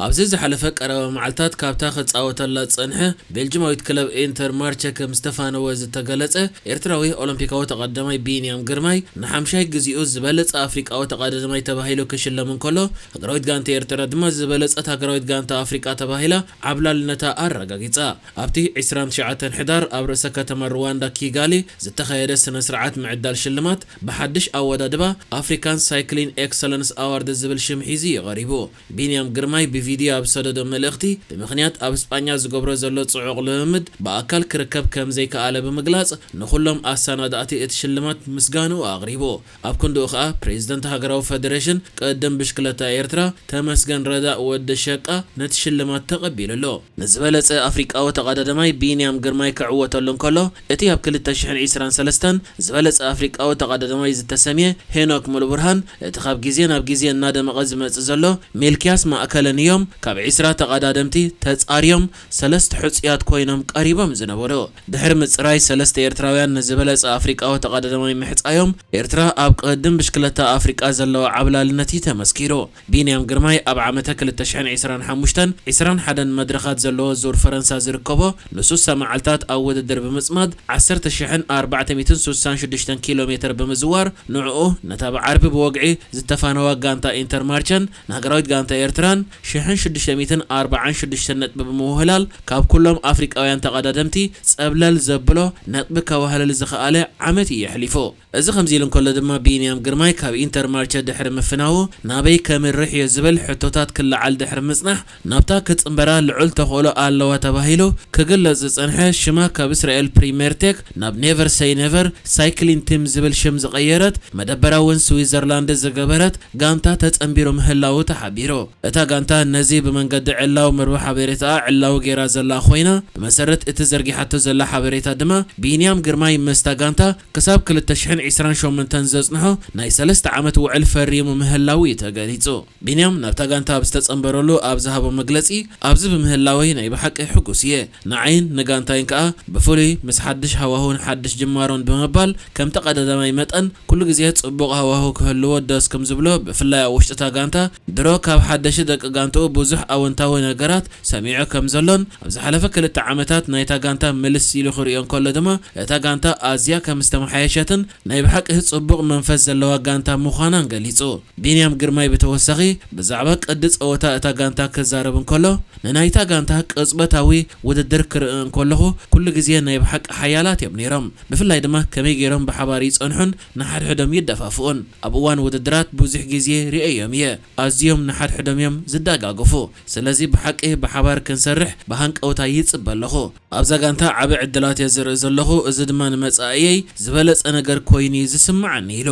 ኣብዚ ዝሓለፈ ቀረባ መዓልታት ካብታ ክጻወተላ ዝጸንሐ ቤልጅማዊት ክለብ ኢንተር ማርቸ ከም ዝተፋነወ ዝተገለጸ ኤርትራዊ ኦሎምፒካዊ ተቐዳዳማይ ቢንያም ግርማይ ንሓምሻይ ግዜኡ ዝበለጸ ኣፍሪቃዊ ተቐዳዳማይ ተባሂሉ ክሽለም እንከሎ፣ ሃገራዊት ጋንታ ኤርትራ ድማ ዝበለጸት ሃገራዊት ጋንታ ኣፍሪቃ ተባሂላ ዓብላልነታ ኣረጋጊጻ። ኣብቲ ዕስራን ትሽዓተን ሕዳር ኣብ ርእሰ ከተማ ሩዋንዳ ኪጋሊ ዝተኻየደ ስነ ስርዓት ምዕዳል ሽልማት ብሓድሽ ኣወዳድባ ኣፍሪካን ሳይክሊን ኤክሰለንስ ኣዋርድ ዝብል ሽም ሒዙ እዩ ቀሪቡ። ቢንያም ግርማይ ብቪድዮ ኣብ ዝሰደዶ መልእኽቲ፣ ብምኽንያት ኣብ ስጳኛ ዝገብሮ ዘሎ ጽዑቕ ልምምድ ብኣካል ክርከብ ከም ዘይከኣለ ብምግላጽ፣ ንኹሎም ኣሰናዳእቲ እቲ ሽልማት ምስጋንኡ ኣቕሪቡ። ኣብ ክንድኡ ከኣ ፕሬዝደንት ሃገራዊ ፈደሬሽን ቅድድም ብሽክለታ ኤርትራ ተመስገን ረዳእ ወዲ ሸቃ ነቲ ሽልማት ተቐቢሉ ኣሎ። ንዝበለጸ ኣፍሪቃዊ ተቐዳዳማይ ቢንያም ግርማይ ክዕወተሉ እንከሎ፣ እቲ ኣብ ክልተ ሽሕን ዕስራን ሰለስተን ዝበለጸ ኣፍሪቃዊ ተቐዳዳማይ ዝተሰምየ ሄኖክ ሙሉብርሃን፣ እቲ ካብ ግዜ ናብ ግዜ እናደመቐ ዝመጽእ ዘሎ ሚልክያስ ማእከለን እዮም ካብ ዕስራ ተቐዳደምቲ ተጻርዮም ሰለስተ ሕጹያት ኮይኖም ቀሪቦም ዝነበሩ። ድሕሪ ምጽራይ ሰለስተ ኤርትራውያን ንዝበለጸ ኣፍሪቃዊ ተቐዳዳማይ ምሕጻዮም፣ ኤርትራ ኣብ ቅድድም ብሽክለታ ኣፍሪቃ ዘለዋ ዓብላልነት እዩ ተመስኪሩ። ቢንያም ግርማይ ኣብ ዓመተ ክልተ ሽሕን ዕስራን ሓሙሽተን፣ ዕስራን ሓደን መድረኻት ዘለዎ ዙር ፈረንሳ ዝርከቦ፣ ንሱሳ መዓልታት ኣብ ውድድር ብምጽማድ፣ ዓሰርተ ሽሕን ኣርባዕተ ሚእትን ሱሳን ሽዱሽተን ኪሎ ሜትር ብምዝዋር፣ ንዕኡ ነታ ብዓርቢ ብወግዒ ዝተፋነዋ ጋንታ ኢንተር ማርቸን ንሃገራዊት ጋንታ ኤርትራን ሽሕን ሽዱሽተ ሚእትን ኣርባዓን ሽዱሽተን ነጥቢ ብምውህላል፣ ካብ ኩሎም ኣፍሪቃውያን ተቐዳደምቲ ጸብለል ዘብሎ ነጥቢ ከዋህልል ዝኸኣለ ዓመት እዩ ኣሕሊፉ። እዚ ከምዚ ኢሉ እንከሎ ድማ፣ ቢንያም ግርማይ ካብ ኢንተር ማርቸ ድሕሪ ምፍናዉ ናበይ ከምርሕ እየ ዝብል ሕቶታት ክለዓል ድሕሪ ምጽናሕ፣ ናብታ ክጽንበራ ልዑል ተኽእሎ ኣለዋ ተባሂሉ ክግለጽ ዝጸንሐ፣ ሽማ ካብ እስራኤል ፕሪሜር ቴክ ናብ ኔቨር ሰይ ኔቨር ሳይክሊን ቲም ዝብል ሽም ዝቐየረት፣ መደበራ እውን ስዊዘርላንድ ዝገበረት ጋንታ ተጸንቢሩ ምህላዉ ተሓቢሩ። እታ ጋንታ ነዚ ብመንገዲ ዕላዊ መርበብ ሓበሬታኣ ዕላዊ ገይራ ዘላ ኮይና፣ ብመሰረት እቲ ዘርጊሓቶ ዘላ ሓበሬታ ድማ፣ ቢንያም ግርማይ ምስታ ጋንታ ክሳብ ክልተ ሽሕን ዕስራን ሸሞንተን ዘጽንሖ ናይ ሰለስተ ዓመት ውዕል ፈሪሙ ምህላዉ እዩ ተገሊጹ። ቢንያም ናብታ ጋንታ ኣብ ዝተጸንበረሉ ኣብ ዝሃቦ መግለጺ፣ ኣብዚ ብምህላወይ ናይ ብሓቂ ሕጉስ እየ። ንዓይን ንጋንታይን ከኣ ብፍሉይ ምስ ሓድሽ ሃዋሁን ሓድሽ ጅማሮን ብምባል፣ ከም ተቐዳዳማይ መጠን ኩሉ ግዜ ጽቡቕ ሃዋሁ ክህልዎ ደስ ከም ዝብሎ፣ ብፍላይ ኣብ ውሽጢ እታ ጋንታ ድሮ ካብ ሓደሽቲ ደቂ ጋንትኡ ብዙሕ ኣወንታዊ ነገራት ሰሚዑ ከም ዘሎን፣ ኣብ ዝሓለፈ ክልተ ዓመታት ናይታ ጋንታ ምልስ ኢሉ ክርእዮ እንከሎ ድማ፣ እታ ጋንታ ኣዝያ ከም ዝተመሓየሸትን ናይ ብሓቂ ጽቡቕ መንፈስ ዘለዋ ጋንታ ምዃናን ገሊጹ። ቢንያም ግርማይ ብተወሳኺ ብዛዕባ ቅዲ ጸወታ እታ ጋንታ ክዛረብ እንከሎ፣ ንናይታ ጋንታ ቅጽበታዊ ውድድር ክርኢ እንከለኹ፣ ኩሉ ግዜ ናይ ብሓቂ ሓያላት እዮም ነይሮም። ብፍላይ ድማ ከመይ ገይሮም ብሓባር ይጸንሑን ንሓድሕዶም ይደፋፍኡን። ኣብ እዋን ውድድራት ብዙሕ ግዜ ርእዮም እየ። ኣዝዮም ንሓድሕዶም እዮም ዝደጋገፉ። ስለዚ ብሓቂ ብሓባር ክንሰርሕ ብሃንቀውታ ይጽበ ኣለኹ። ኣብዛ ጋንታ ዓቢ ዕድላት እየ ዝርኢ ዘለኹ፣ እዚ ድማ ንመጻኢየይ ዝበለጸ ነገር ኮይኑ እዩ ዝስምዓኒ ኢሉ።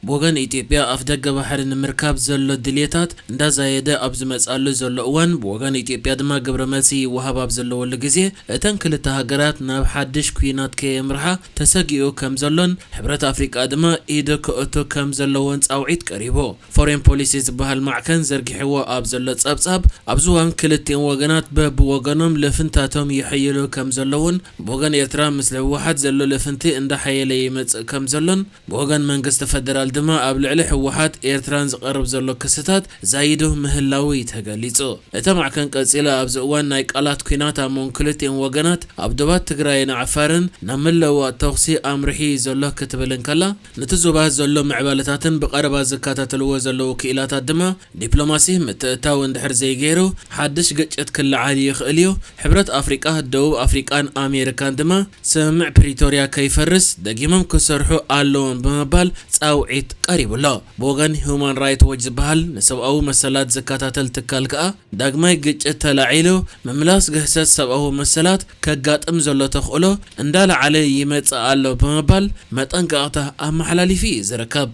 ብወገን ኢትዮጵያ ኣፍደገ ባሕሪ ንምርካብ ዘሎ ድልየታት እንዳዛየደ ኣብ ዝመጽኣሉ ዘሎ እዋን፣ ብወገን ኢትዮጵያ ድማ ግብረ መልሲ ይወሃብ ኣብ ዘለወሉ ግዜ፣ እተን ክልተ ሃገራት ናብ ሓድሽ ኲናት ከየምርሓ ተሰጊኡ ከም ዘሎን፣ ሕብረት ኣፍሪቃ ድማ ኢዱ ክእቱ ከም ዘለዎን ጻውዒት ቀሪቡ። ፎሬን ፖሊሲ ዝበሃል ማዕከን ዘርጊሕዎ ኣብ ዘሎ ጸብጻብ፣ ኣብዚ እዋን ክልቲኦም ወገናት በብወገኖም ልፍንታቶም ይሕይሉ ከም ዘለውን፣ ብወገን ኤርትራ ምስ ህወሓት ዘሎ ልፍንቲ እንዳሓየለ ይመጽእ ከም ዘሎን፣ ብወገን መንግስቲ ፈደራል ድማ ኣብ ልዕሊ ህወሓት ኤርትራን ዝቐርብ ዘሎ ክስታት ዛይዱ ምህላዉ እዩ ተገሊጹ። እቲ ማዕከን ቀጺሉ፣ ኣብዚ እዋን ናይ ቃላት ኲናት ኣብ መንጎ ክልቲኦም ወገናት ኣብ ዶባት ትግራይን ዓፋርን ናብ ምልውዋጥ ተኹሲ ኣምሪሑ እዩ ዘሎ ክትብል እንከላ፣ ነቲ ዞባ ዘሎ ምዕባለታትን ብቐረባ ዝከታተልዎ ዘለዉ ክኢላታት ድማ፣ ዲፕሎማሲ ምትእትታው እንድሕር ዘይገይሩ፣ ሓድሽ ግጭት ክለዓል ይኽእል እዩ። ሕብረት ኣፍሪቃ፣ ደቡብ ኣፍሪቃን ኣሜሪካን ድማ ስምምዕ ፕሪቶርያ ከይፈርስ ደጊሞም ክሰርሑ ኣለዎም ብምባል ጻውዒት ቀሪቡ ኣሎ። ብወገን ሁማን ራይት ዎች ዝበሃል ንሰብኣዊ መሰላት ዝከታተል ትካል ከኣ፣ ዳግማይ ግጭት ተላዒሉ፣ ምምላስ ግህሰት ሰብኣዊ መሰላት ከጋጥም ዘሎ ተኽእሎ እንዳለዓለ ይመጽእ ኣሎ ብምባል መጠንቀቕታ ኣመሓላሊፉ እዩ ዝርከብ።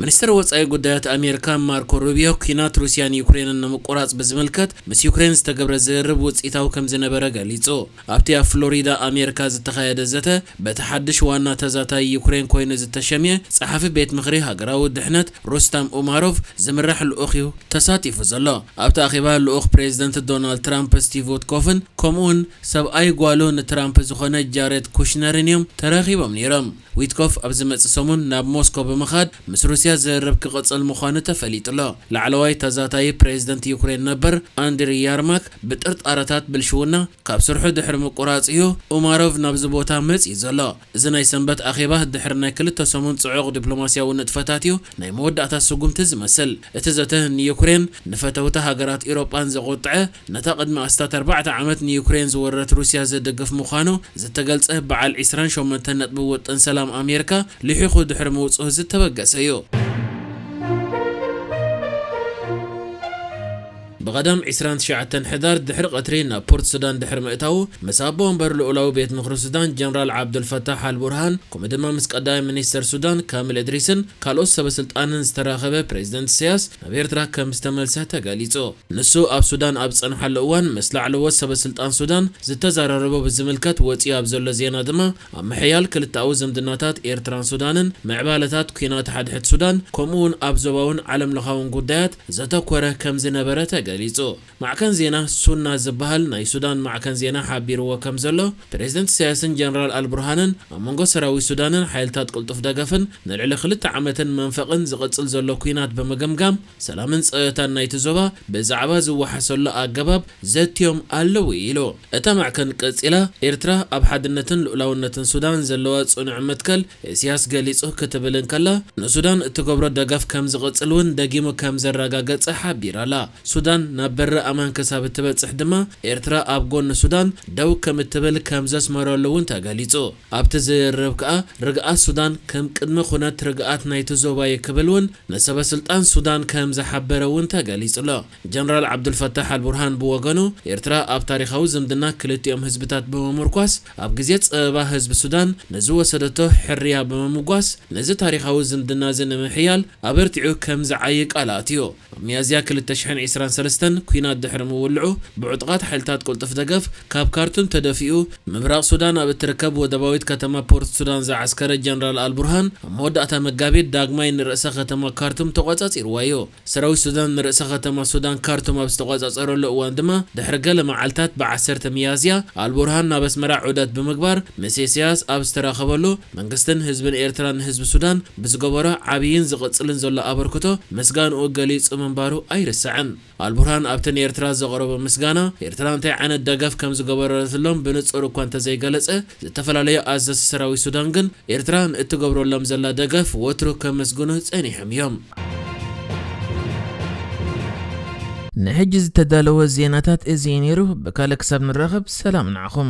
ሚኒስተር ወጻኢ ጉዳያት ኣሜሪካ ማርኮ ሩቢዮ፣ ኲናት ሩስያን ዩክሬንን ንምቁራጽ ብዝምልከት ምስ ዩክሬን ዝተገብረ ዝርርብ ውጽኢታዊ ከም ዝነበረ ገሊጹ። ኣብቲ ኣብ ፍሎሪዳ ኣሜሪካ ዝተኻየደ ዘተ፣ በቲ ሓድሽ ዋና ተዛታይ ዩክሬን ኮይኑ ዝተሸምየ ጸሓፊ ቤት ምኽሪ ሃገራዊ ድሕነት ሩስታም ኡማሮቭ ዝምራሕ ልኡኽ እዩ ተሳቲፉ ዘሎ። ኣብቲ ኣኼባ ልኡኽ ፕሬዚደንት ዶናልድ ትራምፕ ስቲቭ ዊትኮፍን ከምኡውን ሰብኣይ ጓሉ ንትራምፕ ዝኾነ ጃሬድ ኩሽነርን እዮም ተራኺቦም ነይሮም። ዊትኮፍ ኣብ ዝመጽእ ሰሙን ናብ ሞስኮ ብምኻድ ምስ ሩስያ ዝርርብ ክቕጽል ምዃኑ ተፈሊጡ ኣሎ። ላዕለዋይ ተዛታዪ ፕሬዚደንት ዩክሬን ነበር ኣንድሪ ያርማክ ብጥርጣረታት ብልሽውና ካብ ስርሑ ድሕሪ ምቁራጽ እዩ ኡማሮቭ ናብዚ ቦታ መጺኡ ዘሎ። እዚ ናይ ሰንበት ኣኼባ ድሕሪ ናይ ክልተ ሰሙን ጽዑቕ ዲፕሎማስያዊ ንጥፈታት እዩ ናይ መወዳእታ ስጉምቲ ዝመስል። እቲ ዘተ ንዩክሬን ንፈተውቲ ሃገራት ኤውሮጳን ዘቖጥዐ፣ ነታ ቅድሚ ኣስታት ኣርባዕተ ዓመት ንዩክሬን ዝወረረት ሩስያ ዝድግፍ ምዃኑ ዝተገልጸ በዓል ዕስራን ሸሞንተን ነጥቢ ውጥን ሰላም ኣሜሪካ ልሒኹ ድሕሪ ምውጽኡ ዝተበገሰ እዩ። ብቐዳም ዕስራን ትሽዓተን ሕዳር ድሕሪ ቀትሪ ናብ ፖርት ሱዳን ድሕሪ ምእታዉ፣ ምስ ኣቦ ወንበር ልኡላዊ ቤት ምኽሪ ሱዳን ጀነራል ዓብዱልፈታሕ ኣልቡርሃን፣ ከምኡ ድማ ምስ ቀዳማይ ሚኒስተር ሱዳን ካሚል እድሪስን ካልኦት ሰበ ስልጣንን ዝተራኸበ ፕሬዚደንት ኢሳያስ ናብ ኤርትራ ከም ዝተመልሰ ተገሊጹ። ንሱ ኣብ ሱዳን ኣብ ዝጸንሓሉ እዋን ምስ ላዕለዎት ሰበ ስልጣን ሱዳን ዝተዘራረቦ ብዝምልከት ወጺኡ ኣብ ዘሎ ዜና ድማ፣ ኣብ ምሕያል ክልተኣዊ ዝምድናታት ኤርትራን ሱዳንን፣ ምዕባለታት ኲናት ሓድሕድ ሱዳን፣ ከምኡ እውን ኣብ ዞባውን ዓለም ለኻውን ጉዳያት ዘተኮረ ከም ዝነበረ ተገሊጹ። ማዕከን ዜና ሱና ዝበሃል ናይ ሱዳን ማዕከን ዜና ሓቢርዎ ከም ዘሎ፣ ፕሬዚደንት ኢሳያስን ጀነራል ኣልቡርሃንን ኣብ መንጎ ሰራዊት ሱዳንን ሓይልታት ቅልጡፍ ደገፍን ንልዕሊ ክልተ ዓመትን መንፈቕን ዝቕጽል ዘሎ ኲናት ብምግምጋም፣ ሰላምን ጸጥታን ናይቲ ዞባ ብዛዕባ ዝወሓሰሉ ኣገባብ ዘትዮም ኣለዉ ኢሉ። እታ ማዕከን ቀጺላ፣ ኤርትራ ኣብ ሓድነትን ልኡላውነትን ሱዳን ዘለዋ ጽኑዕ መትከል ኢሳያስ ገሊጹ ክትብል እንከላ፣ ንሱዳን እትገብሮ ደገፍ ከም ዝቕጽል እውን ደጊሙ ከም ዘረጋገጸ ሓቢራ'ላ። ሱዳን ናብ በሪ ኣማን ክሳብ እትበጽሕ ድማ፣ ኤርትራ ኣብ ጎኒ ሱዳን ደው ከም እትብል ከም ዘስመረሉ እውን ተገሊጹ። ኣብቲ ዝርርብ ከኣ፣ ርግኣት ሱዳን ከም ቅድመ ኩነት ርግኣት ናይቲ ዞባ እዩ ክብል እውን ንሰበ ስልጣን ሱዳን ከም ዝሓበረ እውን ተገሊጹ ኣሎ። ጀነራል ዓብዱልፈታሕ ኣልቡርሃን ብወገኑ፣ ኤርትራ ኣብ ታሪኻዊ ዝምድና ክልቲኦም ህዝብታት ብምምርኳስ፣ ኣብ ግዜ ጸበባ ህዝቢ ሱዳን ንዝወሰደቶ ሕርያ ብምምጓስ፣ ነዚ ታሪኻዊ ዝምድና እዚ ንምሕያል ኣበርቲዑ ከም ዝዓዪ ቃል ኣትዩ። ኣብ ሚያዝያ ክልተ ሽሕን ዕስራን ሰለስተን ኲናት ድሕሪ ምውልዑ፣ ብዕጡቓት ሓይልታት ቅልጡፍ ደገፍ ካብ ካርቱም ተደፊኡ፣ ምብራቕ ሱዳን ኣብ እትርከብ ወደባዊት ከተማ ፖርት ሱዳን ዝዓስከረ ጀነራል ኣልቡርሃን፣ ኣብ መወዳእታ መጋቢት ዳግማይ ንርእሰ ከተማ ካርቱም ተቖጻጺርዋ እዩ። ሰራዊት ሱዳን ንርእሰ ከተማ ሱዳን ካርቱም ኣብ ዝተቖጻጸረሉ እዋን ድማ፣ ድሕሪ ገለ መዓልታት ብዓሰርተ ሚያዝያ ኣልቡርሃን ናብ ኣስመራ ዑደት ብምግባር፣ ምስ ኢሳያስ ኣብ ዝተራኸበሉ፣ መንግስትን ህዝብን ኤርትራ ንህዝቢ ሱዳን ብዝገበሮ ዓብይን ዝቕጽልን ዘሎ ኣበርክቶ ምስጋንኡ ገሊጹ ምንባሩ ኣይርሳዕን። ኣልቡርሃን ኣብቲ ንኤርትራ ዘቕረቦ ምስጋና፣ ኤርትራ እንታይ ዓይነት ደገፍ ከም ዝገበረትሎም ብንጹር እኳ እንተዘይገለጸ፣ ዝተፈላለዩ ኣዘዝቲ ሰራዊት ሱዳን ግን ኤርትራ ንእትገብረሎም ዘላ ደገፍ ወትሩ ከመስግኑ ጸኒሖም እዮም። ንሕጂ ዝተዳለወ ዜናታት እዚ እዩ ነይሩ። ብካልእ ክሳብ ንራኸብ ሰላም ንዓኹም።